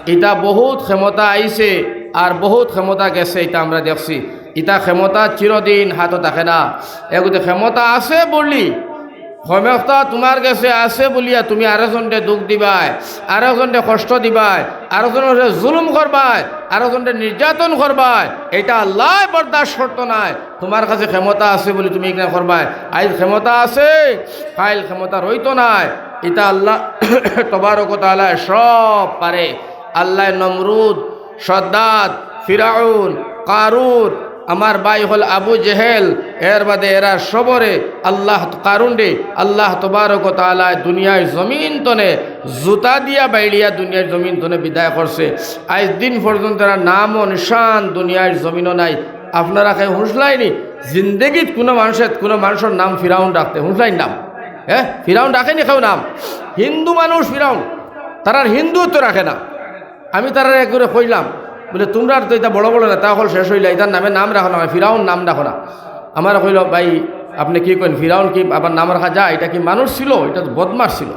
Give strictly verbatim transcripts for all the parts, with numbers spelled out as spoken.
ইতা বহুত ক্ষমতা আইছে আর বহুত ক্ষমতা গেছে, ইতা আমরা দেখছি। ইতা ক্ষমতা চিরদিন হাতো থাকে না। এগুতে ক্ষমতা আছে বুলি, ক্ষমতা তুমার গেছে আছে বুলিয়া তুমি আরোজনরে দুখ দিবায়, আরোজনরে কষ্ট দিবায়, আরোজনরে জুলুম করবায়, আরোজনরে নির্যাতন করবায়, ইটা আল্লায় বরদাস্ত করতো নায়। তুমার কাছে ক্ষমতা আছে বুলি তুমি ইখান করবায়, আইজ ক্ষমতা আছে, কাইল ক্ষমতা রইতো নায়। ইতা আল্লাহ তবারক ওয়া তাআলায় সব পারে। আল্লায় নমরুদ, শদ্দাদ, ফিরাউন, কারুন, আমার ভাই অকল আবু জেহেল, এর বাদে এরা সবরে আল্লাহ, কারুনরে আল্লাহ তবারক ওয়া তাআলায় দুনিয়ার জমিন তনে জুতা দিয়া বাইড়িয়া দুনিয়ার জমিন তনে বিদায় করছে। আইজ দিন পর্যন্ত এরার নামও নিশান দুনিয়ার জমিনও নাই। আপনারা কেউ হুনছলায়নি জিন্দেগিত কুনু মানষে, কুনু মানষর নাম ফিরাউন রাখতে? হুনছলায়নি নাম? হ্যাঁ, ফিরাউন রাখেনি কেউ নাম? হিন্দু মানুষ ফিরাউন, তারার হিন্দু তো রাখে না। আমি তারারে একবারে কইলাম, বুলে, "তুমরার তো ইতা বড় বড় নেতা অকল শেষ অইলা, ইতার নামে নাম রাখো না, ফিরাউন নাম রাখো না।" আমারে কইলো, "ভাই, আপনে কি কইন, ফিরাউন কি আবার নাম রাখা যায়? ইটা কি মানুষ ছিল? ইটা তো বদমাশ ছিল।"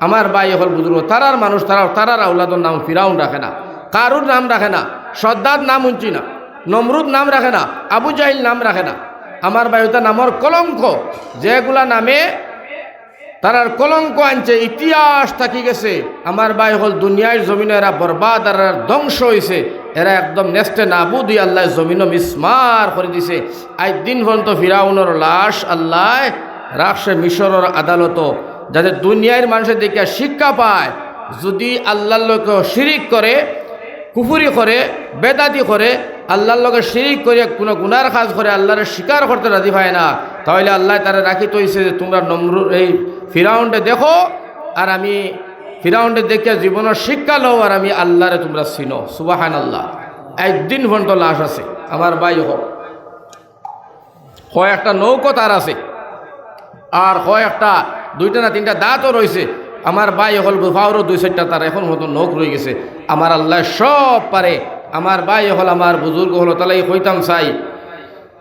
আমার ভাই অকল বুজুর্গ, তারার মানুষ, তারা, তারার আওলাদর নাম ফিরাউন রাখে না, কারুন নাম রাখে না, শদ্দাদ নাম হুনছি না, নমরুদ নাম রাখে না, আবু জাহিল নাম রাখে না। আমার ভাই, ইতা নামর কলঙ্ক, যেগুলা নামে তারার কলঙ্ক আনছে, ইতিহাস থাকি গেছে। আমার ভাই অকল, দুনিয়ার জমিনো এরা বরবাদ আর এরা ধ্বংস অইছে, এরা একদম নেস্তে নাবুদ অইয়া আল্লায় জমিনো মিসমার করি দিছে। আইজ দিন পর্যন্ত ফিরাউনর লাশ আল্লায় রাখছে মিশরর আদালতো, যাতে দুনিয়ার মানষে দেখিয়া শিক্ষা পায়, যুদি আল্লার লগে শিরিক করে, কুফুরি করে, বেদাতি করে, আল্লার লগে শিরিক করিয়া কুনু গুনার কাজ করে, আল্লারে স্বীকার করতে রাজি পায় না, তাইলে আল্লায় তারে রাখি থইছে যে, "তুমরা নমরু-, এই ফিরাউনরে দেখো, আর আমি ফিরাউনরে দেখিয়া জীবনর শিক্ষা লও, আর আমি আল্লারে তুমরা চিনো।" সুবহানাল্লাহ। আইজ দিন পর্যন্ত লাশ আছে, আমার ভাই অকল। কয়েকটা নৌকো তার আছে, আর কয়েকটা দুইটা না তিনটা দাঁতও রইছে। আমার ভাই অকল, ফাওরও দুই চাইরটা তার এখন মতো নখ রই গেছে। আমার আল্লায় সব পারে। আমার ভাই অকল, আমার বুজুর্গ অকল, তাইলে কইতাম চাই,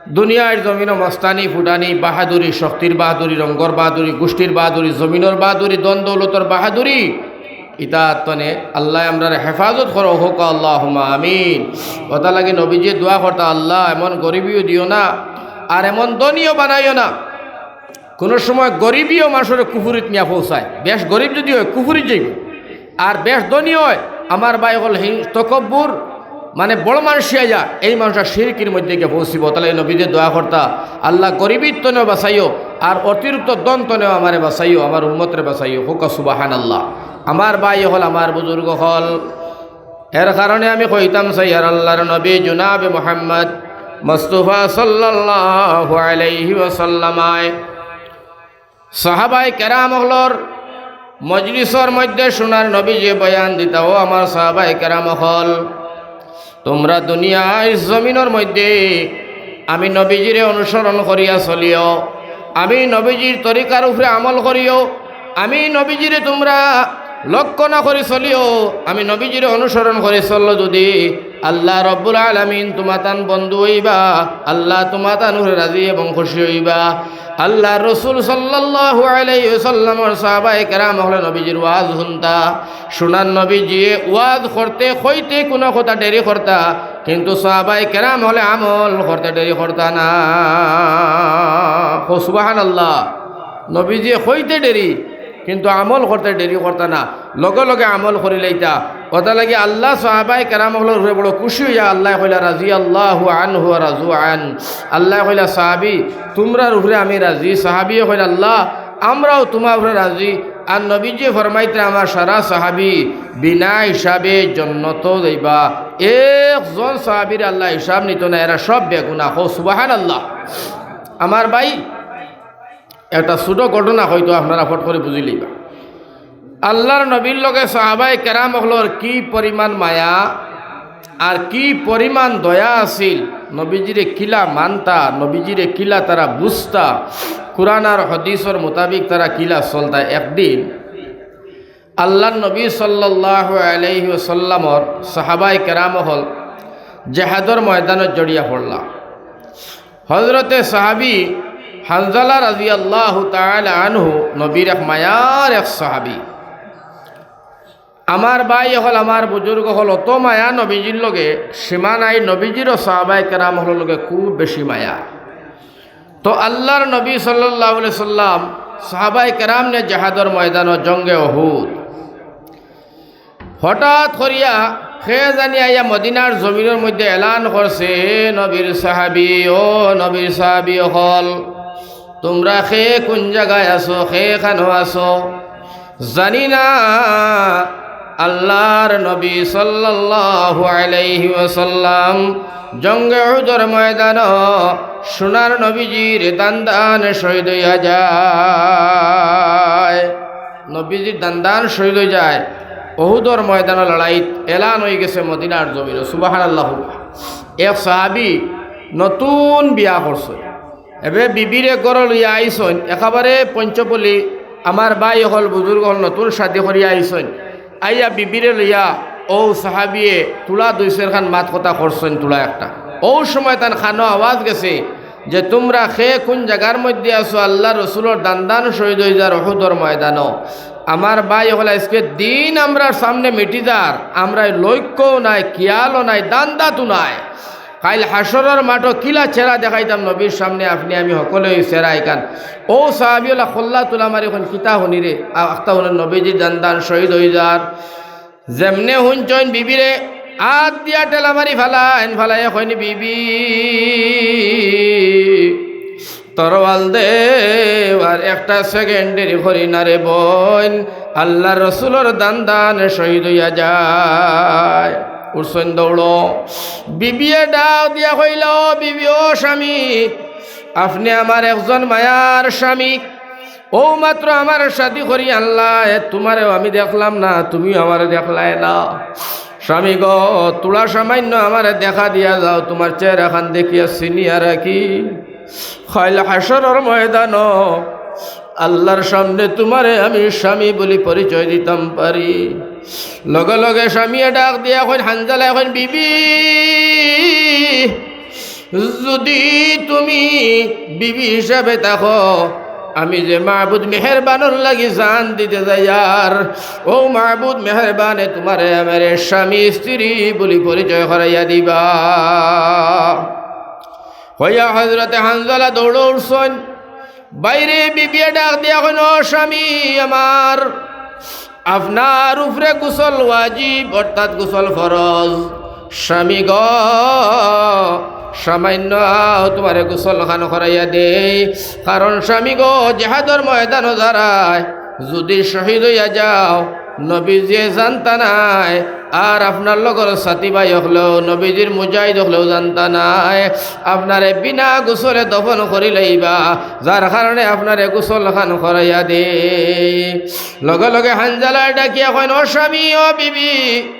দুনিয়ার জমিনো মস্তানি, ফুটানি, বাহাদুরি, শক্তির বাহাদুরি, রঙ্গর বাহাদুরি, গুষ্টির বাহাদুরি, জমিনর বাহাদুরি, ধন দৌলতর বাহাদুরি, ইতা তনে আল্লায় আমরারে হেফাজত করো, কউক্কা আল্লাহুম্মা আমিন। অতার লাগি নবীজিয়ে দোয়া করতা, "আল্লাহ, এমন গরিবিও দিও না, আর এমন ধনীও বানাইও না।" কুনু সময় গরিবিও মানষরে কুফুরিত নিয়া পৌঁছায়। বেশ গরিব যুদি অয়, কুফুরিত যাইবো। আর বেশ ধনী অয়, আমার ভাই অকল, হিং-, তকব্বুর, মানে বড় মানষিয়া যা, এই মানষটা শিরকির মধ্যে গিয়া পৌঁছিবো। তাইলে নবীজিয়ে দোয়া করতা, "আল্লাহ, গরিবির তনেও বাঁচাইও, আর অতিরিক্ত ধন তনেও আমারে বাঁচাইও, আমার উম্মতরে বাঁচাইও।" কউক্কা সুবহানাল্লাহ। আমার ভাই অকল, আমার বুজুর্গ অকল, এর কারণে আমি কইতাম চাই, আর আল্লার নবী জনাবে মুহাম্মদ মুস্তাফা সাল্লাল্লাহু আলাইহি ওয়াসাল্লাম আয় সাহাবায়ে কেরাম অকলর মজলিসর মধ্যে হুনরা নবীজিয়ে বয়ান দিতা, "ও আমার সাহাবায়ে কেরাম অকল, তুমরা দুনিয়ার জমিনর মধ্যে আমি নবীজিরে অনুসরণ করিয়া চলিও, আমি নবীজির তরিকার উপরে আমল করিও, আমি নবীজিরে তুমরা লক্ষ্য না করি চলিও, আমি নবীজিরে অনুসরণ করি চললো যুদি, আল্লাহ রব্বুল আলামিন তুমাতান বন্ধু অইবা, আল্লাহ তুমাতান উপরে রাজি এবং খুশি অইবা।" আল্লার রসুল সাল্লাল্লাহু আলাইহি ওয়াসাল্লামর সাহাবায়ে কেরাম অকলে নবীজির ওয়াজ হুনতা, হুনরা নবীজিয়ে ওয়াজ করতে কইতে কুনু কথা দেরি করতা, কিন্তু সাহাবায়ে কেরাম অকলে আমল করতে দেরি করতা না। কও সুবহানাল্লাহ। নবীজিয়ে কইতে দেরি, কিন্তু আমল করতে দেরি করতা না, লগে লগে আমল করি লাইতা। অতার লাগি আল্লাহ সাহাবায়ে কেরাম অকলর উপরে বড় খুশি অইয়া আল্লায় কইলা, "রাদিয়াল্লাহু আনহু ওয়া রাদু আন।" আল্লায় কইলা, "সাহাবি, তুমরার উপরে আমি রাজি।" সাহাবিয়ে কইলা, "আল্লাহ, আমরাও তুমার উপরে রাজি।" আর নবীজিয়ে ফরমাইতরা, "আমার সারা সাহাবি বিনা হিসাবে জন্নতো যাইবা, একজন সাহাবির আল্লায় হিসাব নিতো না, এরা সব বেগুনা।" কও সুবহানাল্লাহ। আমার ভাই, একটা ছোট ঘটনা হয়তো আপনারা ফট করি বুঝি লইবা। আল্লার নবীর লগে সাহাবায়ে কেরাম অকলর কি পরিমাণ মায়া আর কি পরিমাণ দয়া আছিল, নবীজিরে কিলা মানতা, নবীজিরে কিলা তারা বুঝতা, কুরআন আর হাদিসর মোতাবিক তারা কিলা চলতা। একদিন আল্লার নবী সাল্লাল্লাহু আলাইহি ওয়াসাল্লামর সাহাবায়ে কেরাম অকল জেহাদর ময়দানো জড়িয়া পড়লা। হজরতে সাহাবি হানজালা রাদিয়াল্লাহু তাআলা আনহু নবীর এক মায়ার এক সাহাবি। আমার ভাই অকল, আমার বুজুর্গ অকল, অত মায়া নবীজির লগে, সীমা নাই। নবীজিরও সাহাবায়ে কেরাম অকলর লগে খুব বেশি মায়া। তো আল্লাহর নবী সাল্লাল্লাহু আলাইহি সাল্লাম সাহাবায়ে কেরাম নিয়া জেহাদর ময়দানো জঙ্গে উহুদ। হঠাৎ করিয়া কে জানি আইয়া মদিনার জমিনর মধ্যে এলান করছে, "এ নবীর সাহাবী, ও নবীর সাহাবী অকল, তুমরা কে কুন জাগায় আছো, কে কানো আছো?" জানি না। আল্লাহর নবী সাল্লাল্লাহু আলাইহি ওয়াসাল্লাম জঙ্গে উহুদর ময়দানো সোনার নবীজির দান্দান শহীদ অইয়া যায়। নবীজির দান্দান শহীদ অইযায়। উহুদর ময়দানো লড়াইত এলান অইগেছে মদিনার জমিনো। সুবহানাল্লাহ। এক সাহাবী নতুন বিয়া করছে, এবে বিবিরে ঘরো লইয়া আইছইন, একেবারে পঞ্চপল্লী, আমার ভাই অকল, বুজুর্গ অকল, নতুন শাদী করিয়া আইছইন। আইয়া বিবিরে লইয়া অউ সাহাবিয়ে তুলা দুই চাইরখান মাত-কথা করছইন, তুলা একটা। অউ সময় তান কানো আওয়াজ গেছে যে, "তুমরা কে কুন জাগার মধ্যে আছো, আল্লার রসুলর দান্দান শহীদ অইযার উহুদর ময়দানো। আমার ভাই অকল, আইজকে দিন আমরার সামনে মিটি যার, আমরার লক্ষ্যও নাই, খিয়ালও নাই, দান্দাতও নাই।" কাইল হাশরর মাঠো কিলা চেহারা দেখাইতাম নবীর সামনে, আপনে আমি হকলে অউ চেহারা ইখান। অউ সাহাবী অকলে কল্লা তুলা মারি কইন, "কিতা হুনি রে?" আ-, আখতা হুনইন নবীজির দান্দান শহীদ অইযার। যেমনে হুনছইন বিবিরে আত দিয়া ঠেলা মারি ফালাইন, ফালাইয়া কইন, "বিবি, তরোয়াল দেও, আর একটা সেকেন্ড দেরি করি না রে বইন, আল্লার রসুলর দান্দান শহীদ অইয়া যায়।" উঠছইন দৌড়ো। বিবিয়ে ডাক দিয়া কইলা, "ও বিবি, ও স্বামী, আপনে আমার একজন মায়ার স্বামী, অউ মাত্র আমারে শাদী করি আনলায়, তুমারেও আমি দেখলাম না, তুমিও আমারে দেখলায় না। স্বামী গো, তুলা সামাইন্য আমারে দেখা দিয়া যাও, তুমার চেহারাখান দেখিয়া চিনিয়া রাখি।" কাইল হাশরর ময়দানো আল্লার সামনে তুমারে আমি স্বামী বুলি পরিচয় দিতাম পারি। লগে লগে স্বামীয়ে ডাক দিয়া কইন, হানজালায় কইন, "বিবি, যুদি তুমি বিবি হিসাবে থাকো, আমি যে মাবুদ মেহেরবানর লাগি জান দিতে যাইয়ার, অউ মাবুদ মেহেরবানে তুমারে আমারে স্বামী স্ত্রী বুলি পরিচয় করাইয়া দিবা।" কইয়া হজরতে হানজালা দৌড়ো উঠছইন। বাইরে বিবিয়ে ডাক দিয়া কইন, "ও স্বামী আমার, আপনার উপরে গোসল ওয়াজিব, অর্থাৎ গোসল ফরজ। স্বামী গো, সামাইন্য আও, তুমারে গোসলখান করাইয়া দেই, কারণ স্বামী গো, জেহাদর ময়দানো যারায় যুদি শহীদ অইয়া যাও, নবীজিয়ে জানতা নায়, আর আপনার লগর সাথী ভাই অকলেও, নবীজির মুজাহিদ অকলেও জানতা নায়, আপনারে বিনা গোসলে দফন করিলাইবা, যার কারণে আপনারে গোসলখান করাইয়া দেই।" লগে লগে হানজালায় ডাকিয়া কইন, "ও স্বামী, ও বিবি,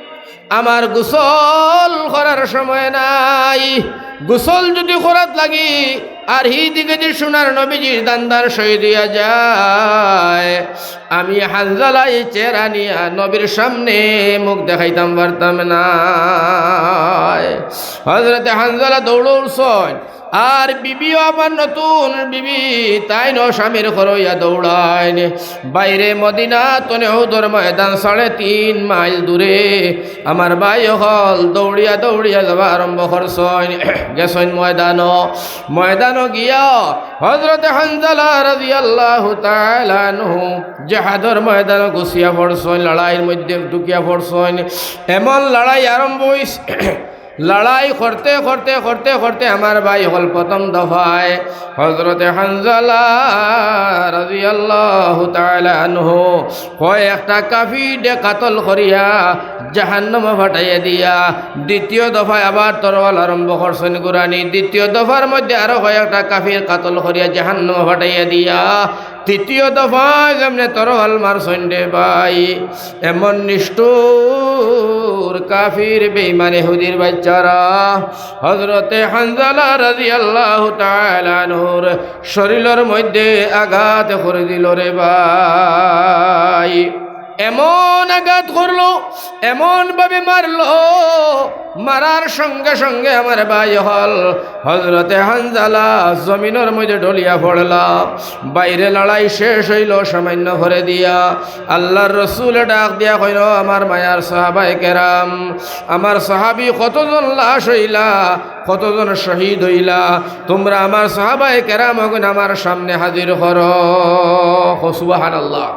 আমার গোসল করার সময় নাই। গোসল যুদি করাত লাগি আর হিদিকে দি সোনার নবীজির দান্দান শহীদ অইয়া যায়, আমি হানজালায় চেহারা নিয়া নবীর সামনে মুখ দেখাইতাম পারতাম নায়।" হজরতে হানজালা দৌড়ো উঠছইন। আর বিবিও আমার নতুন বিবি, তাইনও স্বামীর ঘরো অইয়া দৌড়াইন। বাইরে মদিনা তনে উহুদর ময়দান সাড়ে তিন মাইল দূরে। আমার ভাই অকল দৌড়িয়া দৌড়িয়া যাওয়া আরম্ভ করছইন। গেছইন ময়দানো, ময়দানো গিয়া হজরতে হানজালা রাদিয়াল্লাহু তাআলা আনহু জেহাদর ময়দানো ঘুষিয়া পড়ছইন, লড়াইর মধ্যে ঢুকিয়া পড়ছইন। এমন লড়াই আরম্ভ অইছে, লড়াই করতে করতে করতে করতে আমার ভাই অকল প্রথম দফায় হজরতে হানজালা রাদিয়াল্লাহু তাআলা আনহু কয়েকটা কাফিররে কাতল করিয়া জাহান্নামো ফাটাইয়া দিয়া দ্বিতীয় দফায় আবার তরোয়াল আরম্ভ করছইন ঘুরানি। দ্বিতীয় দফার মধ্যে আরো কয়েকটা কাফির কাতল করিয়া জাহান্নামো ফাটাইয়া দিয়া তৃতীয় দফায় যেমনে তরোয়াল মারছইন রে ভাই, এমন নিষ্ঠুর কাফির বেঈমান ইহুদির বাইচ্চারা হজরতে হানজালা রাদিয়াল্লাহু তাআলা আনহুর শরীলর মধ্যে আঘাত করি দিল রে ভাই। এমন আঘাত করলো, এমন ভাবে মারলো, মারার সঙ্গে সঙ্গে আমার ভাই অকল, হজরতে হানজালা জমিনর মধ্যে ঢলিয়া পড়লা। বাইরে লড়াই শেষ অইলো সামান্য পরে দিয়া। আল্লার রসুলে ডাক দিয়া কইন, "আমার মায়ার সাহাবায়ে কেরাম, আমার সাহাবী কতজন লাশ অইলা, কতজন শহীদ অইলা, তুমরা আমার সাহাবায়ে কেরাম অগুইন আমার সামনে হাজির করো।" কও সুবহানাল্লাহ।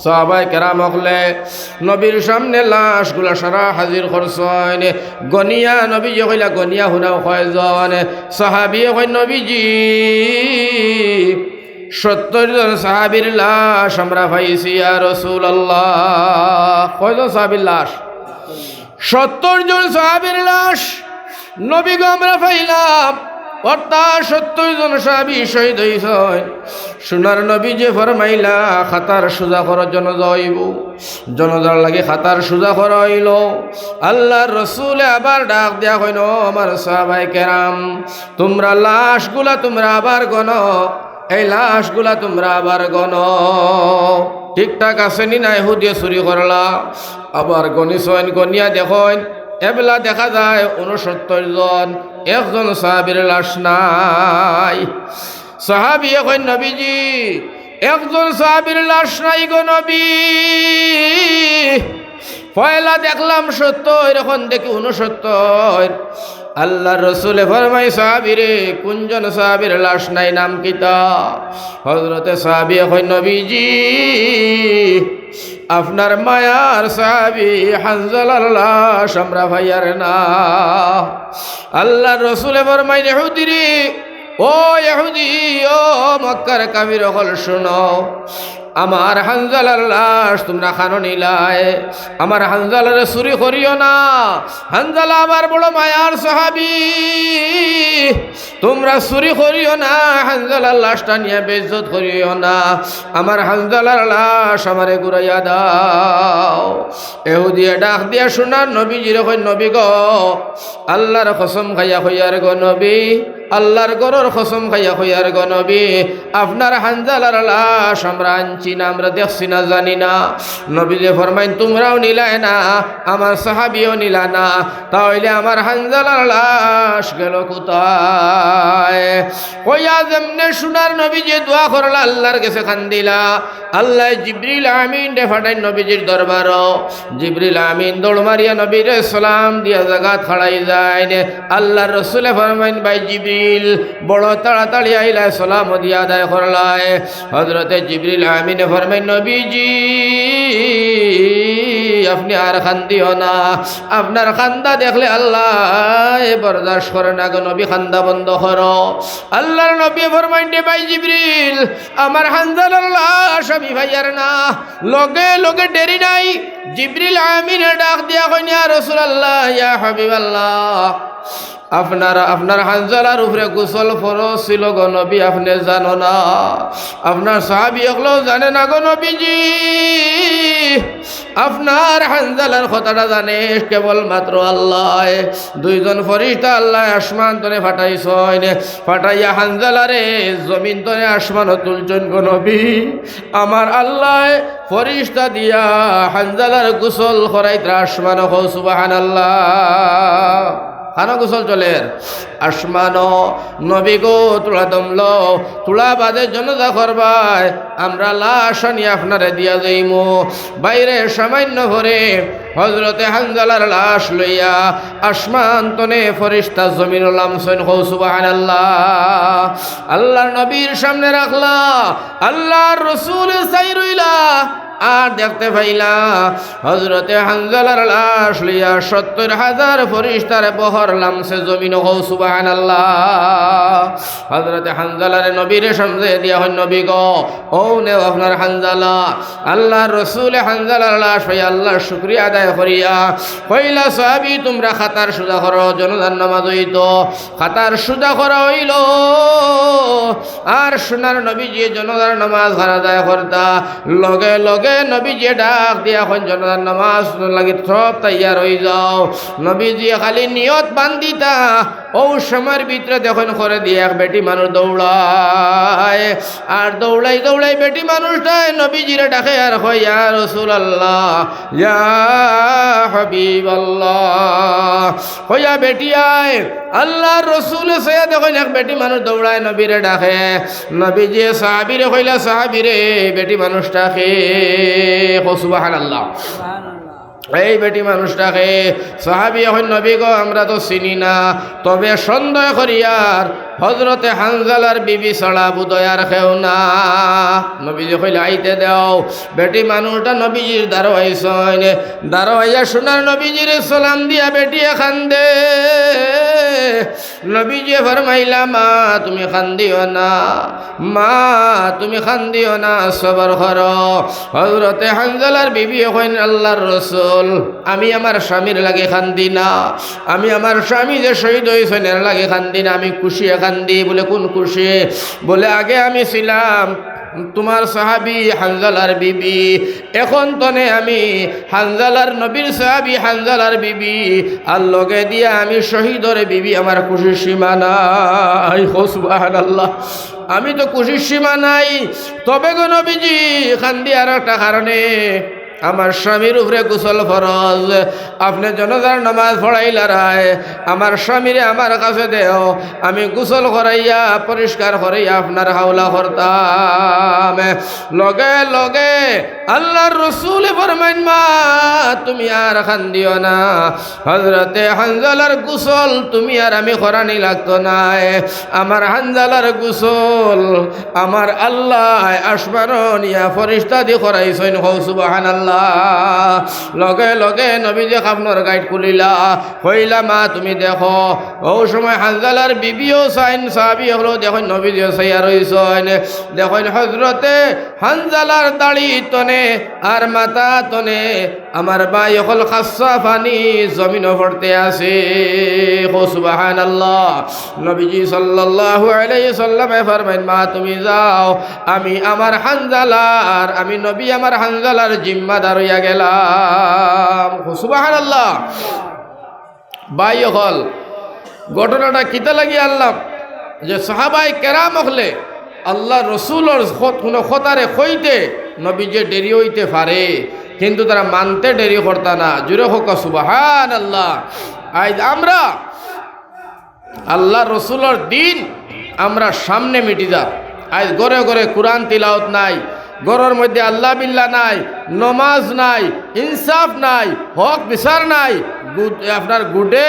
সাহাবায়ে কেরাম অকলে নবীর সামনে লাশগুলা সারা হাজির করছইন। গনিয়া নবীয়ে কইলা, "গনিয়া হুনাও কয়জন?" সাহাবীয়ে কইন, "নবীজি, সত্তর জন সাহাবীর লাশ আমরা পাইছি, ইয়া রাসূলুল্লাহ।" কয়জন সাহাবীর লাশ? সত্তর জন সাহাবীর লাশ নবী গো আমরা পাইলাম, অর্থাৎ সত্তর জন সাহাবী শহীদ অইছইন। সোনার নবীয়ে ফরমাইলা, "কাতার সুজা করো, জানাজা অইবো।" জানাজার লাগি কাতার সুজা করা অইলো। আল্লার রসুলে আবার ডাক দিয়া কইন, "ও আমার সাহাবায়ে কেরাম, তুমরা লাশগুলা তুমরা আবার গনো।" এই লাশগুলা তুমরা আবার গনো, ঠিকঠাক আছে নি নাই, হুদিয়ে চুরি করলা। আবার গনিছইন, গনিয়া দেখইন, এবলা দেখা যায় ঊনসত্তর জন, একজন সাহাবীর লাশ নাই। সাহাবীয়ে কইন, "নবীজি, একজন সাহাবীর লাশ নাই গো নবী।" পয়লা দেখলাম সত্তর, অখন দেখি ঊনসত্তর। আল্লার রসুলে ফরমাইন, "সাহাবীরে, কুনজন সাহাবীর লাশ নাই, নাম কিতা?" হজরতে সাহাবীয়ে কইন, "নবীজি, আপনার মায়ার সাহাবী হানজালার লাশ আমরা পাইয়ার না।" আল্লার রসুলে ফরমাইন, "ইহুদিরে, ও ইহুদি, ও মক্কার কাফির অকল, শুনো, আমার হানজালার লাশ তুমরা কানো নিলায়, আমার হানজালারে চুরি করিও না। হানজালা আমার বড় মায়ার সাহাবী, তুমরা চুরি করিও না, হানজালার লাশটা নিয়া বেইজ্জত করিও না। আমার হানজালার লাশ আমারে ঘুরাইয়া দাও।" ইহুদিয়ে ডাক দিয়া সোনার নবীজিরে কইন, "নবী গো, আল্লার কসম খাইয়া কইয়ার গো নবী, আল্লার ঘরর কসম খাইয়া কইয়ার গো নবী, আপনার হানজালার লাশ আমরা আনছি না, আমরা দেখছি না, জানি না।" নবীয়ে ফরমাইন, "তুমরাও নিলায় না, আমার সাহাবীও নিলা না, তা অইলে আমার হানজালার লাশ গেল কোথায়?" কইয়া যেমনে সোনার নবীজিয়ে দোয়া করলা, আল্লার গেছে কান্দিলা, আল্লায় জিবরিল আমিনরে পাঠাইন নবীজির দরবারো। জিবরিল আমিন দৌড় মারিয়া নবীরে সালাম দিয়া জাগাত খাড়াই যাইন। আল্লার রসুলে ফরমাইন, "ভাই জিবরিল, বড় তাড়াতাড়ি আইলায়, সালাম দিয়া আদায় করলায়।" হজরতে জিবরিল আমিনে ফরমাইন, "নবীজি, আপনে আর কান্দিও না, আপনার কান্দা দেখলে আল্লায় বরদাস্ত করে না গো নবী, কান্দা বন্ধ করো।" আল্লার নবীয়ে ফরমাইন, "রে ভাই জিবরিল, আমার হানজালার লাশ আমি পাইয়ার না।" লগে লগে দেরি নাই, জিবরিল আমিনে ডাক দিয়া কইন, "ইয়া রাসূলুল্লাহ, ইয়া হাবিবাল্লাহ, আপনার, আপনার হানজালার উপরে গোসল ফরজ ছিল গো নবী, আপনে জানো না, আপনার সাহাবী অকলেও জানে না গো নবীজি, আপনার হানজালার কথাটা জানে কেবলমাত্র আল্লায়।" দুইজন ফিরিস্তা আল্লায় আসমান তনে পাঠাইছইন, পাঠাইয়া হানজালারে জমিন তনে আসমানো তুলছইন গো নবী। আমার আল্লায় ফিরিস্তা দিয়া হানজালার গোসল করাইতরা আসমানো, কও সুবহানাল্লাহ। কানো গোসল চলের? আসমানো। নবী গো, তুলা দমলো, তুলা বাদে জানাজা করবায়, আমরা লাশ আনি আপনারে দিয়া যাইমু। বাইরে সামান্য পরে হজরতে হানজালার লাশ লইয়া আসমান তনে ফিরিস্তা জমিনো লামছইন, কও সুবহানাল্লাহ। আল্লার নবীর সামনে রাখলা, আল্লার রসুলে চাই রইলা, আর দেখতে পাইলা হজরতে হানজালার লাশ লইয়া সত্তর হাজার ফিরিস্তার বহর লামছে জমিনো, কও সুবহানাল্লাহ। হজরতে হানজালারে নবীরে সামনে দিয়া কইন, "নবী গো, অউ নেও আপনার হানজালা।" আল্লার রসুলে হানজালার লাশ পাইয়া আল্লার শুকরিয়া আদায় করিয়া কইলা, "সাহাবী, তুমরা কাতার সুজা করো, জানাজার নামাজ অইতো।" কাতার সুজা করা অইলো। আর সোনার নবীজিয়ে জানাজার নামাজ খান আদায় করতা, লগে লগে নবীজিয়ে ডাক দিয়া কইন, "জানাজার নামাজ লাগি সব তৈয়ার অই যাও।" নবীজিয়ে খালি নিয়ত বান্ধিতা, অউ সময়র ভিতরে দেখইন করে দিয়া এক বেটি মানুষ দৌড়ায়, আর দৌড়াই দৌড়াই বেটি মানুষটায় নবীজিরে ডাকে আর কয়, "ইয়া রাসূলুল্লাহ, ইয়া হাবিবাল্লাহ।" কইয়া বেটি আয়, আল্লাহর রসুলে চাইয়া দেখইন এক বেটি মানুষ দৌড়ায় নবীরে ডাকে। নবীজিয়ে সাহাবীরে কইলা, "সাহাবীরে, বেটি মানুষটা কে?" কও সুবহানাল্লাহ। এই বেটি মানুষটা কে? সাহাবী কইন, "নবী গো, আমরা তো চিনি না, তবে সন্দেহ করিয়ার হযরতে হানজালার বিবি ছাড়া বুধয় আর কেউ না।" নবীজি কইলা, "আইতে দেও।" বেটি মানুষটা নবীজির দ্বারো আইছইন। দ্বারো আইয়া সোনার নবীজিরে সালাম দিয়া বেটিয়ে কান্দে। নবীজিয়ে ফরমাইলা, "মা, তুমি কান্দিও না, মা, তুমি কান্দিও না, সবর করো।" হযরতে হানজালার বিবি কইন, "আল্লাহর রসুল, আমি আমার স্বামীর লাগি কান্দি না, আমি আমার স্বামী যে শহীদ অইছইন এর লাগি কান্দি না, আমি খুশিয়ে কান্দি।" বলে, "কোন খুশি?" বলে, "আগে আমি ছিলাম তুমার সাহাবী হানজালার বিবি, এখন তনে আমি হানজালার, নবীর সাহাবী হানজালার বিবি, আর লগে দিয়া আমি শহীদর বিবি, আমার খুশির সীমা নাই।" কও সুবহানাল্লাহ। আমি তো খুশির সীমা নাই। তবে গো নবীজি, কান্দি আর একটা কারণে, আমার স্বামীর উপরে গোসল ফরজ, আপনে জনাজার নামাজ পড়াইলারায়, আমার স্বামীরে আমার কাছে দেও, আমি গোসল করাইয়া পরিষ্কার করাইয়া আপনার হাওলা করতাম। লগে লগে আল্লাহর রসুলে ফরমাইন, "মা, তুমি আর কান্দিও না, হযরতে হানজালার গোসল তুমি আর আমি করানি লাগতো নায়। আমার হানজালার গোসল আমার আল্লায় আসমানো নিয়া ফিরিস্তা দি করাইছইন।" কও সুবহানাল্লাহ। লগে লগে নবীজি কাফনর গাইট খুলিলা, কইলা, "মা, তুমি দেখো।" অউ সময় হানজালার বিবিও চাইন, সাহাবী অকলেও দেখইন, নবীজিও চাইয়া রইছইন। দেখইন হযরতে হানজালার দাড়ি তনে আর মাথা তনে আমার ভাই অকল খাসা পানি জমিনো পড়তে আছে। কও সুবহানাল্লাহ। নবীজি সাল্লাল্লাহু আলাইহি সাল্লামে ফরমাইন, "মা, তুমি যাও, আমি আমার হানজালার, আমি নবী আমার হানজালার জিম্মাদার অইয়া গেলাম।" কও সুবহানাল্লাহ। ভাই অকল, ঘটনাটা কিতা লাগি আনলাম? যে সাহাবায়ে কেরাম অকলে আল্লাহর রসুলর খত-, কুনু কথারে কইতে নবীজিয়ে দেরি অইতে পারে, কিন্তু তারা মানতে দেরি করতা না। জুরে কউক্কা সুবহানাল্লাহ। আইজ আমরা আল্লাহর রসুলর দ্বীন আমরা সামনে মিটি যার। আইজ ঘরে ঘরে কুরআন তিলাওত নাই, ঘরর মধ্যে আল্লাহ বিল্লাহ নাই, নমাজ নাই, ইনসাফ নাই, হক বিচার নাই। গুদ-, আপনার গুদে,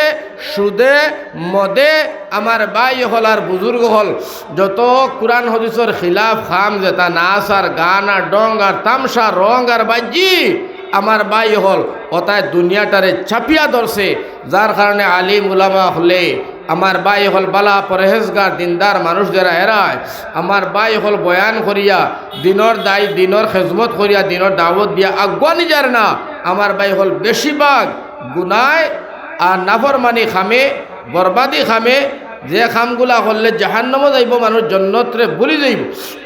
সুদে, মদে আমার ভাই অকল আর বুজুর্গ অকল যত কুরআন হাদিসর খিলাফ কাম যেতা নাচ আর গান আর ঢং আর তামশা রং আর বাজি আমার ভাই অকল অতায় দুনিয়াটারে চাপিয়া ধরছে, যার কারণে আলিম উলামা অকলে আমার ভাই অকল বালা পরহেজগার দিনদার মানুষ যেরা এরায় আমার ভাই অকল বয়ান করিয়া দ্বীনর দায়, দ্বীনর খেজমত করিয়া দ্বীনর দাওয়াত দিয়া আগুয়ানি যার না। আমার ভাই অকল বেশিরভাগ গুনায় আর নাফরমানি কামে, বরবাদি কামে, যে কামগুলা করলে জাহান্নামো যাইবো, মানুষ জন্নতরে ভুলি যাইবো।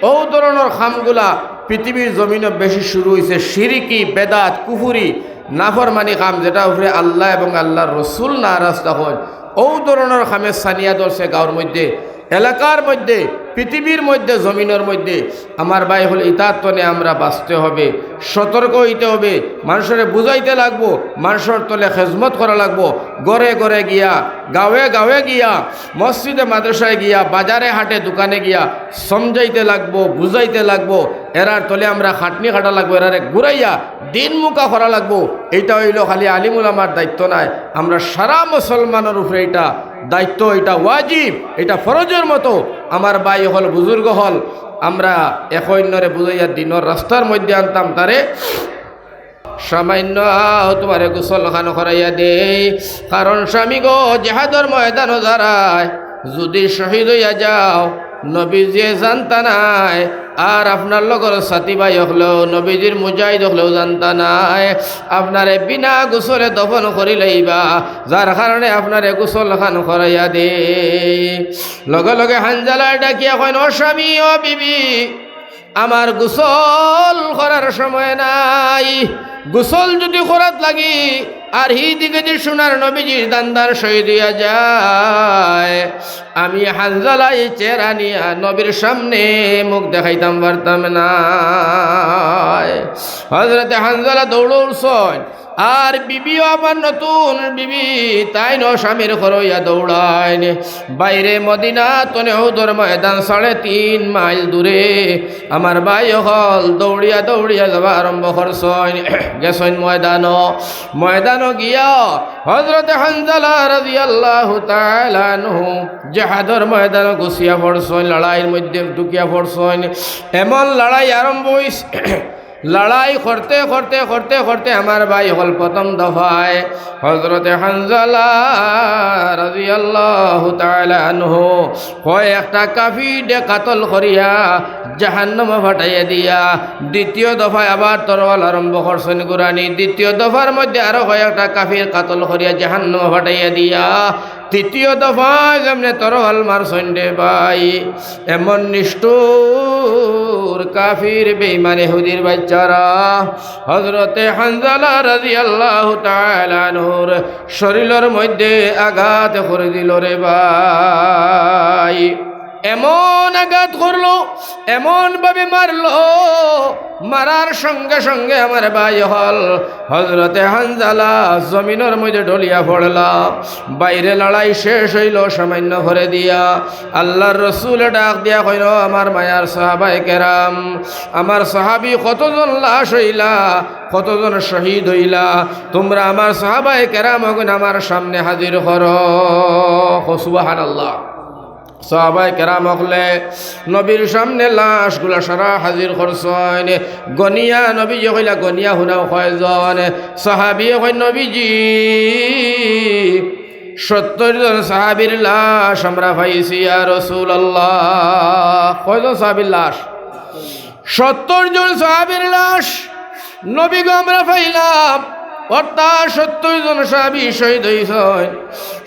অউ ধরনর কামগুলা পৃথিবীর জমিনো বেশি শুরু অইছে। শিরিকি, বেদাত, কুফুরি, নাফরমানি কাম, যেটার উপরে আল্লাহ এবং আল্লাহর রসুল নারাজ তখন অউ ধরনর কামে ছানিয়া ধরছে গাঁওর মধ্যে, এলাকার মধ্যে, পৃথিবীর মধ্যে, জমিনর মধ্যে। আমার ভাই অকল, ইতার তনে আমরা বাঁচতে হবে, সতর্ক অইতে হবে, মানষরে বুঝাইতে লাগবো, মানষর তলে খেজমত করা লাগবো, ঘরে ঘরে গিয়া, গাঁওয়ে গাঁওয়ে গিয়া, মসজিদে মাদ্রাসায় গিয়া, বাজারে হাটে দোকানে গিয়া সমঝাইতে লাগবো, বুঝাইতে লাগবো, এরার তলে আমরা খাটনি খাটা লাগবো, এরারে ঘুরাইয়া দ্বীনমুখা করা লাগবো। ইটা অইলো খালি আলিম উলামার দায়িত্ব নায়, আমরা সারা মুসলমানর উপরে ইটা দায়িত্ব, ইটা ওয়াজিব, ইটা ফরজর মতো। আমার ভাই অকল, বুজুর্গ অকল, আমরা এক অইন্যরে বুঝাইয়া দ্বীনর রাস্তার মধ্যে আনতাম তারে। সামান্য আও তুমারে গোসল খান করাইয়া দেই, কারণ স্বামী গো, জেহাদর ময়দানো যারায় যুদি শহীদ অইয়া যাও, নবীজিয়ে জানতা নায়, আর আপনার লগর সাথী ভাই অকলেও, নবীজির মুজাহিদ অকলেও জানতা নায়। আপনারে বিনা গোসলে দফন করিলাইবা, যার কারণে আপনারে গোসল খান করাইয়া দেই। লগে লগে হানজালায় ডাকিয়া কইন, "ও স্বামী, ও বিবি, আমার গোসল করার সময় নাই। গোসল যুদি করাত লাগি, আর হি দিকেদি সোনার নবীজির দান্দান শহীদ অইয়া যায়। আমি হানজালায় চেহারা নিয়া নবীর সামনে মুখ দেখাইতাম পারতাম নায়। হজরতে হানজালা দৌড়ছইন, আর বিবিও আমার নতুন বিবি, তাইনও স্বামীর ঘরো অইয়া দৌড়াইন। বাইরে মদিনা তনে উহুদর ময়দান সাড়ে তিন মাইল দূরে। আমার ভাই অকল দৌড়িয়া দৌড়িয়া যাওয়া আরম্ভ করছইন। গেছইন ময়দানো, ময়দানো গিয়া হজরতে হানজালা রাদিয়াল্লাহু তাআলা আনহু জেহাদর ময়দানো ঘুষিয়া পড়ছইন, লড়াইর মধ্যে ঢুকিয়া পড়ছইন। এমন লড়াই আরম্ভ অইছে, লড়াই করতে করতে করতে করতে আমার ভাই অকল প্রথম দফায় হজরতে হানজালা রাদিয়াল্লাহু তাআলা আনহু কয়েকটা কাফিররে কাতল করিয়া জাহান্নামো ফাটাইয়া দিয়া দ্বিতীয় দফায় আবার তরোয়াল আরম্ভ করছইন ঘুরানি। দ্বিতীয় দফার মধ্যে আরো কয়েকটা কাফির কাতল করিয়া জাহান্নামো ফাটাইয়া দিয়া তৃতীয় দফায় যেমনে তরোয়াল মারছইন রে ভাই, এমন নিষ্ঠুর কাফির বেঈমান ইহুদির বাইচ্চারা হজরতে হানজালা রাদিয়াল্লাহু তাআলা আনহুর শরীলর মধ্যে আঘাত করি দিল রে ভাই। এমন আঘাত করলো, এমন ভাবে মারলো, মারার সঙ্গে সঙ্গে আমার ভাই অকল হজরতে হানজালা জমিনর মধ্যে ঢলিয়া পড়লা। বাইরে লড়াই শেষ অইলো সামান্য পরে দিয়া। আল্লার রসুলে ডাক দিয়া কইন, "আমার মায়ার সাহাবায়ে কেরাম, আমার সাহাবী কতজন লাশ অইলা, কতজন শহীদ অইলা, তুমরা আমার সাহাবায়ে কেরাম অগুন আমার সামনে হাজির করো।" কও সুবহানাল্লাহ। সাহাবায়ে কেরাম অকলে নবীর সামনে লাশগুলা সারা হাজির করছইন। গনিয়া নবীয়ে কইলা, "গনিয়া হুনাও কয়জন?" সাহাবীয়ে কইন, "নবীজি, সত্তর জন সাহাবীর লাশ আমরা পাইছি, ইয়া রাসূলুল্লাহ।" কয়জন সাহাবীর লাশ? সত্তর জন সাহাবীর লাশ নবী গো আমরা পাইলাম, অর্থাৎ সত্তর জন সাহাবী শহীদ অইছইন।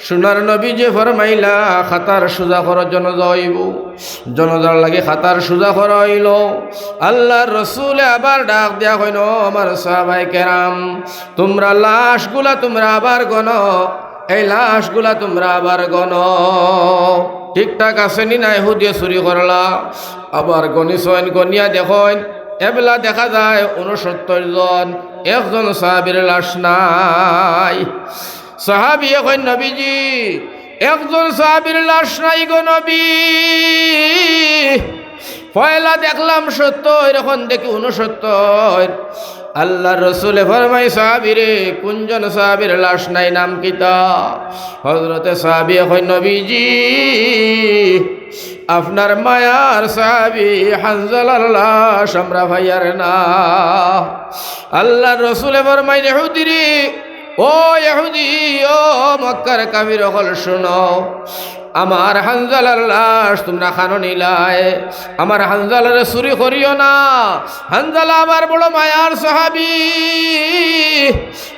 সোনার নবীজিয়ে ফরমাইলা, "কাতার সুজা করো, জানাজা অইবো।" জানাজার লাগি কাতার সুজা করা অইলো। আল্লার রসুলে আবার ডাক দিয়া কইন, "ও আমার সাহাবায়ে কেরাম, তুমরা লাশগুলা তুমরা আবার গনো, এই লাশগুলা তুমরা আবার গনো, ঠিকঠাক আছে নি না?" ইহুদিয়ে চুরি করলা, আবার গনিছইন, গনিয়া দেখইন, এবলা দেখা যায় ঊনসত্তর জন, একজন সাহাবীর লাশ নাই। সাহাবীয়ে কইন, "নবীজি, একজন সাহাবীর লাশ নাই গো নবী, পয়লা দেখলাম সত্তর, অখন দেখি ঊনসত্তর।" আল্লার রসুলে ফরমাইন, "সাহাবীরে, কুনজন সাহাবীর লাশ নাই, নাম কিতা?" হজরতে সাহাবীয়ে কইন, "নবীজি, আপনার মায়ার সাহাবী হানজালার লাশ আমরা পাইয়ার না।" আল্লার রসুলে ফরমাইন, "ইহুদিরে, ও ইহুদি, ও মক্কার কাফির অকল, শুনো, আমার হানজালার লাশ তুমরা কানো নিলায়, আমার হানজালারে চুরি করিও না। হানজালা আমার বড় মায়ার সাহাবী,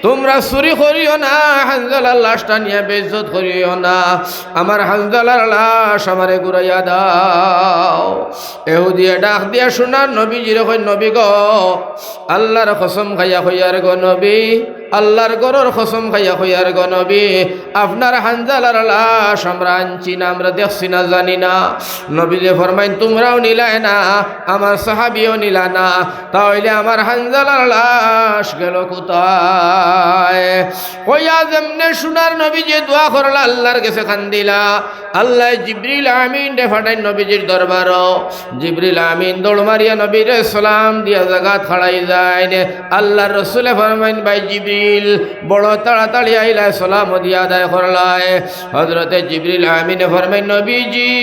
তুমরা চুরি করিও না, হানজালার লাশটা নিয়া বেইজ্জত করিও না, আমার হানজালার লাশ আমারে ঘুরাইয়া দাও।" ইহুদিয়ে ডাক দিয়া সোনার নবীজিরে কইন, "নবী গো, আল্লার কসম খাইয়া কইয়ার গো নবী, আল্লার ঘরর কসম খাইয়া কইয়ার গো নবী, আপনার হানজালার লাশ আমরা আনছি না, আমরা দেখছি না, জানি না।" নবীজিয়ে ফরমাইন, "তুমরাও নিলায় না, আমার সাহাবীও নিলা না, তা অইলে আমার হানজালার লাশ গেল কোথায়?" কইয়া যেমনে সোনার নবীজিয়ে দোয়া করলা, আল্লার গেছে কান্দিলা, আল্লায় জিবরিল আমিনরে ফাটাইন নবীজির দরবারো। জিবরিল আমিন দৌড় মারিয়া নবীরে সালাম দিয়া জাগাত খাড়াই যাইন। আল্লার রসুলে ফরমাইন, "ভাই জিবরিল, বড় তাড়াতাড়ি আইলায়, সালাম দিয়া আদায় করলায়।" হজরতে জিবরিল আমিনে ফরমাইন, "নবীজি,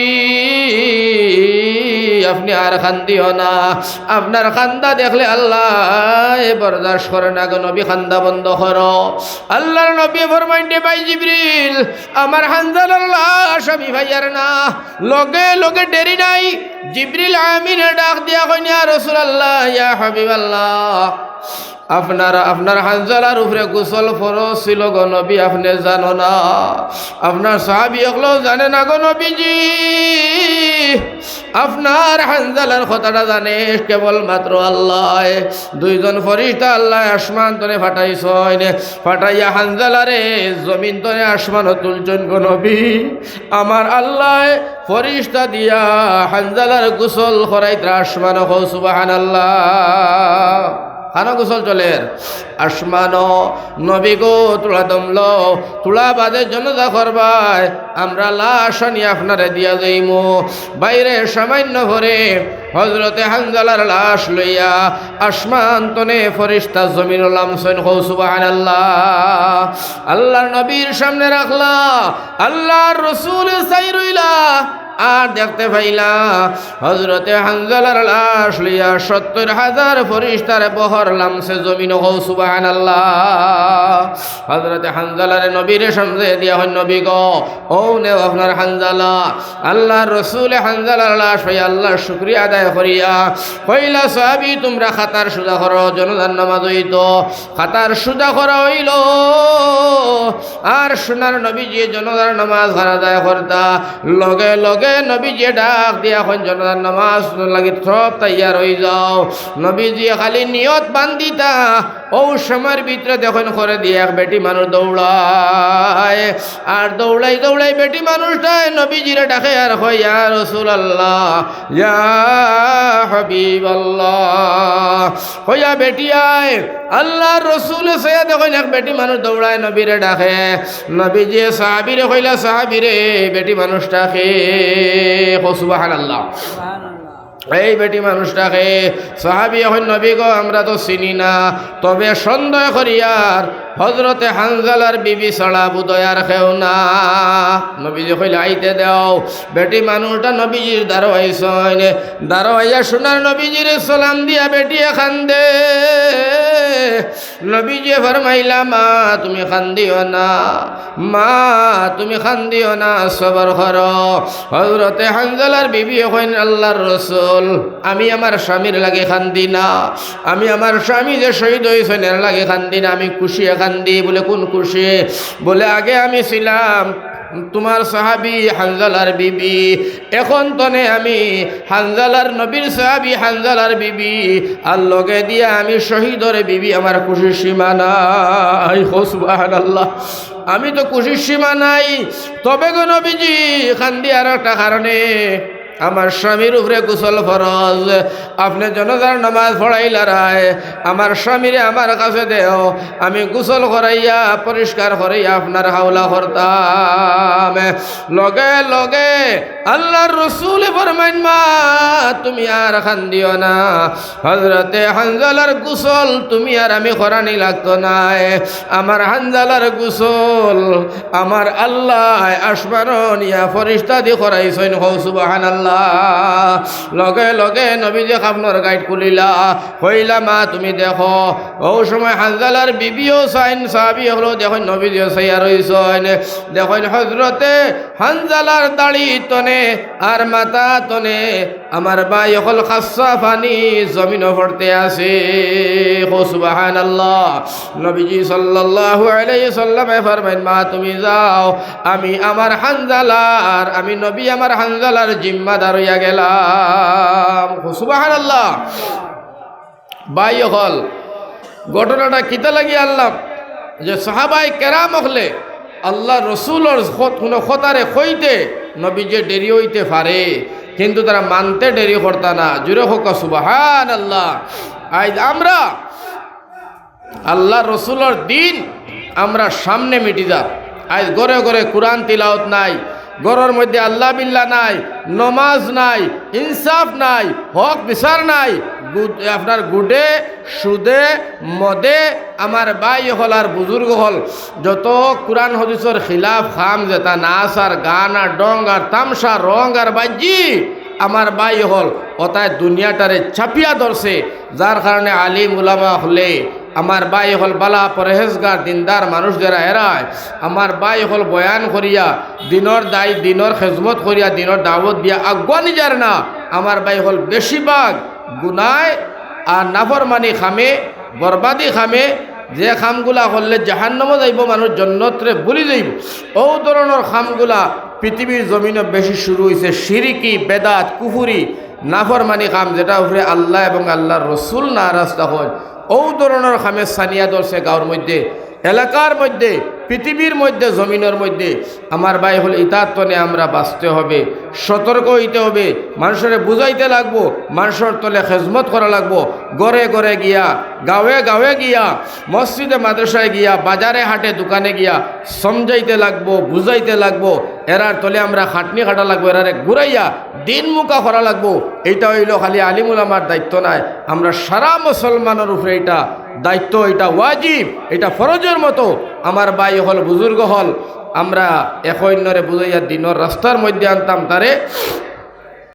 আপনে আর কান্দিও না, আপনার কান্দা দেখলে আল্লায় বরদাস্ত করে না গো নবী, কান্দা বন্ধ করো।" আল্লার নবীয়ে ফরমাইন, "রে ভাই জিবরিল, আমার হানজালার লাশ আমি পাইয়ার না।" লগে লগে দেরি নাই, জিবরিল আমিনে ডাক দিয়া কইন, "ইয়া রাসূলুল্লাহ, ইয়া হাবিবাল্লাহ, আপনার, আপনার হানজালার উপরে গোসল ফরজ ছিল গো নবী, আপনে জানো না? আপনার সাহাবী অকলেও জানে না গো নবীজি। আপনার হানজালার কথাটা জানে কেবলমাত্র আল্লায়। দুইজন ফিরিস্তা আল্লায় আসমান তনে পাঠাইছইন, পাঠাইয়া হানজালারে জমিন তনে আসমানো তুলছইন গো নবী। আমার আল্লায় ফিরিস্তা দিয়া হানজালার গোসল করাইতরা আসমানো। কও সুবহানাল্লাহ। কানো গোসল চলের? আসমানো। নবী গো, থুড়া দম লও, থুড়া বাদে জনাজা করবায়, আমরা লাশ আনি আপনারে দিয়া যাইমু। বাইরে সামান্য পরে হজরতে হানজালার লাশ লইয়া আসমান তনে ফিরিস্তা জমিনো লামছইন। কও সুবহানাল্লাহ। আল্লার নবীর সামনে রাখলা, আল্লার রসুল চাই রইলা, আর দেখতে পাইলা হজরতে হানজালার লাশ লইয়া সত্তর হাজার ফিরিস্তার বহর লামছে জমিনো। কও সুবহানাল্লাহ। হজরতে হানজালারে নবীরে সামনে দিয়া কইন, নবী গো, অউ নেও আপনার হানজালা। আল্লার রসুলে হানজালার লাশ পাইয়া আল্লার শুকরিয়া আদায় করিয়া কইলা, সাহাবী, তুমরা কাতার সুজা করো, জনাজার নামাজ অইতো। কাতার সুজা করা অইলো। আর সোনার নবীজিয়ে জনাজার নামাজ কারা আদায় করতা। লগে লগে নবীজিয়ে ডাক দিয়া কইন, জনাজার নামাজ লাগি সব তৈয়ার অইযাও। নবীজিয়ে খালি নিয়ত বান্ধিতা, অউ সময়র ভিতরে দেখইন করে দিয়া এক বেটি মানুষ দৌড়ায়। আর দৌড়াই দৌড়াই বেটি মানুষটায় নবীজিরে ডাকে আর কয়, ইয়া রাসুলাল্লাহ, ইয়া হাবিবাল্লাহ। কইয়া বেটি আয়, আল্লার রসুলে চাইয়া দেখইন এক বেটি মানুষ দৌড়ায় নবীরে ডাকে। নবীজিয়ে সাহাবীরে কইলা, সাহাবীরে, বেটি মানুষটা কে? কও সুবহানাল্লাহ। এই বেটি মানুষটা কে? সাহাবীয়ে কইন, নবী গো, আমরা তো চিনি না, তবে সন্দেহ করিয়ার হজরতে হানজালার বিবি ছাড়া বুধয় আর কেউ না। নবীজিয়ে কইলা, আইতে দেও। বেটি মানুষটা নবীজির দ্বারো আইছইন। দ্বারো আইয়া সোনার নবীজিরে সালাম দিয়া বেটিয়ে কান্দে। নবীজিয়ে ফরমাইলা, মা, তুমি কান্দিও না, মা, তুমি কান্দিও না, সবর করো। হজরতে হানজালার বিবিয়ে কইন, আল্লার রসুল, আমি আমার স্বামীর লাগি কান্দি না, আমি আমার স্বামী যে শহীদ অইছইন এর লাগি কান্দি না, আমি খুশিয়ে কান্দি। বলে, কুন খুশি? বলে, আগে আমি ছিলাম তুমার সাহাবী হানজালার বিবি, এখন তনে আমি হানজালার, নবীর সাহাবী হানজালার বিবি, আর লগে দিয়া আমি শহীদর বিবি, আমার খুশির সীমা নাই। কও সুবহানাল্লাহ। আমি তো খুশির সীমা নাই, তবে গো নবীজি, কান্দি আর একটা কারণে। আমার স্বামীর উপরে গোসল ফরজ, আপনে জনাজার নামাজ পড়াইলারায়, আমার স্বামীরে আমার কাছে দেও, আমি গোসল করাইয়া পরিষ্কার করাইয়া আপনার হাওলা করতাম। লগে লগে আল্লার রসুলে ফরমাইন, মা, তুমি আর কান্দিও না, হজরতে হানজালার গোসল তুমি আর আমি করানি লাগতো নায়। আমার হানজালার গোসল আমার আল্লায় আসমানো নিয়া ফিরিস্তা দি করাইছইন। কও সুবহানাল্লাহ। লগে লগে নবীজি কাফনর গাইট খুলিলা, কইলা, মা, তুমি দেখো। অউ সময় হানজালার বিবিও চাইন, সাহাবী অকলেও দেখইন, নবীজিও চাইয়া রইছইন। দেখইন হজরতে হানজালার দাড়ি তনে আর মাথা তনে আমার ভাই অকল খাসা পানি জমিনো পড়তে আছে। কও সুবহানাল্লাহ। নবীজি সাল্লাল্লাহু আলাইহি সাল্লামে ফরমাইন, মা, তুমি যাও, আমি আমার হানজালার, আমি নবী আমার হানজালার জিম্মাদার অইয়া গেলাম। কও সুবহানাল্লাহ। ভাই অকল, ঘটনাটা কিতা লাগি আনলাম? যে সাহাবায়ে কেরাম অকলে আল্লার রসুলর খত-, কুনু কথারে কইতে নবীজিয়ে দেরি অইতে পারে, কিন্তু তারা মানতে দেরি করতা না। জুরে কউক্কা সুবহানাল্লাহ। আইজ আমরা আল্লার রসুলর দিন আমরা সামনে মিটি যার। আইজ ঘরে ঘরে কুরআন তিলাওত নাই, ঘরর মধ্যে আল্লাহ বিল্লাহ নাই, নমাজ নাই, ইনসাফ নাই, হক বিচার নাই। গুদ-, আপনার গুদে, সুদে, মদে আমার ভাই অকল আর বুজুর্গ অকল যত কুরআন হাদিসর খিলাফ কাম যেতা নাচ আর গান আর ঢং আর তামশা রং আর বাজি আমার ভাই অকল অতায় দুনিয়াটারে চাপিয়া ধরছে, যার কারণে আলিম উলামা অকলে আমার ভাই অকল বালা পরহেজগার দিনদার মানুষ যেরা এরায় আমার ভাই অকল বয়ান করিয়া দিনর দায়, দিনর খেজমত করিয়া দিনর দাওয়াত দিয়া আগুয়ানি যার না। আমার ভাই অকল বেশিরভাগ গুনায় আর নাফরমানি কামে বরবাদি কামে, যে কামগুলা করলে জাহান্নামো যাইবো, মানুষ জন্নতরে ভুলি যাইবো, অউ ধরনর কামগুলা পৃথিবীর জমিনো বেশি শুরু অইছে। শিরিকি, বেদাত, কুফুরি, নাফরমানি কাম, যেটার উপরে আল্লাহ এবং আল্লাহর রসুল নারাজ তখন, অউ ধরনর কামে ছানিয়া ধরছে গাঁওর মধ্যে, এলাকার মধ্যে, পৃথিবীর মধ্যে, জমিনর মধ্যে। আমার ভাই অকল, ইতার তনে আমরা বাঁচতে হবে, সতর্ক অইতে হবে, মানষরে বুঝাইতে লাগবো, মানষর তলে খেজমত করা লাগবো, ঘরে ঘরে গিয়া, গাঁওয়ে গাঁওয়ে গিয়া, মসজিদে মাদ্রাসায় গিয়া, বাজারে হাটে দোকানে গিয়া সমঝাইতে লাগবো, বুঝাইতে লাগবো। এরার তলে আমরা খাটনি খাটা লাগবো, এরারে ঘুরাইয়া দিনমুখা করা লাগবো। ইটা অইলো খালি আলিম উলামার দায়িত্ব নায়, আমরা সারা মুসলমানর উপরে ইটা দায়িত্ব, ইটা ওয়াজিব, ইটা ফরজর মতো। আমার ভাই অকল, বুজুর্গ অকল, আমরা এক অইন্যরে বুঝাইয়া দিনর রাস্তার মধ্যে আনতাম তারে।